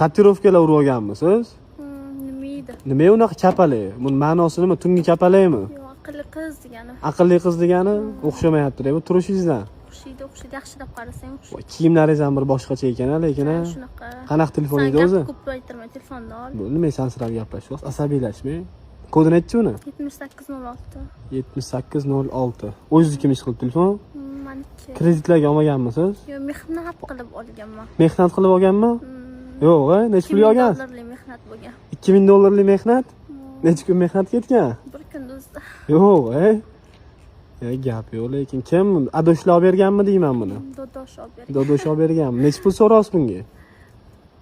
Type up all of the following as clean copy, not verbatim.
Tatuirovkalar urib olganmisiz? Nima edi? Nima unaqa kapalak? Buni ma'nosi nima? Tungi kapalakmi? Yo'q, aqlli qiz degani. Aqlli qiz degani o'xshamayapti bu turishingizdan. O'xshaydi, o'xshaydi, yaxshilab qarasang o'xshaydi. Voy, kiyimlaringiz ham bir boshqacha ekan, lekin a. Shunaqa. Qanaqa telefon San edi o'zi? Gap ko'paytirma, telefonni ol. Bu nima sansirab gaplashyapsiz? Asabiylashmang. Kodini aytchi uni. 7806. 7806. O'zingiznikimi ish qilib telefon? Maniki. Kreditlarga olmaganmisiz? Yo'q, mehnat qilib olganman. Mehnat qilib olganmi? Yo'q, a? Necha pulga olgansiz? Dollarlik mehnat bo'lgan. 2000 dollarlik mehnat? Necha kun mehnat ketgan? Bir kunduzda. Yo'q, ey. Ya gap yo'q, lekin kim adoshlar olib berganmi deyman buni. Dodosh olib bergan. Dodosh olib berganmi? Necha pul so'raysiz bunga?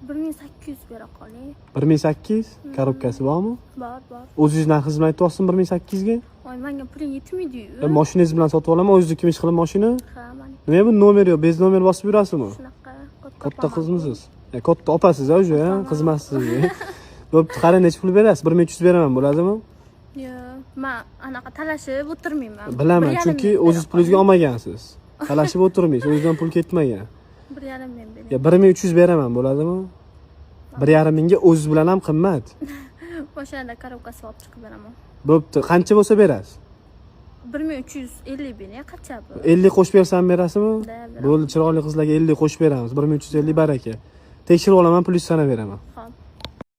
1800 bera qoling. 1800 korobkasi bormi? Bor, bor. O'zingiz narxingizni aytyapsizmi 1800 ga? Voy, menga puling yetmaydi-yu. Mashinangiz bilan sotib olaman, o'zingizniki ish qilib mashina? Ha, maniki. Nima bu nomer yo'q, bez nomer bosib yurasizmi? Shunaqa. Katta qizmisiz? Ya, katta opasiz a уже, qiz emassiz. Bo'pti, qarang, necha pul berasiz? 1300 beraman, bo'ladimi? Yo'q, man anaqa talashib o'tirmayman. Bilaman, 1,5 chunki ming o'zingiz bera pulingizga olmagansiz. Talashib o'tirmaysiz, o'zingizdan pul ketmagan. qoling. 1,5 ming bering. Ya 1300 beraman, bo'ladimi? 1,5 mingga o'zingiz bilan ham qimmat. Mashinada korobkasi olib chiqib beraman. Bo'pti, qancha bo'lsa berasiz? 1350 bering, qancha bu? 50 qo'shib bersam berasizmi? Да, beraman. Bo'ldi, chiroyli qizlarga 50 qo'shib beramiz. 1350 baraka. Tekshirib olaman, plyus sanab beraman.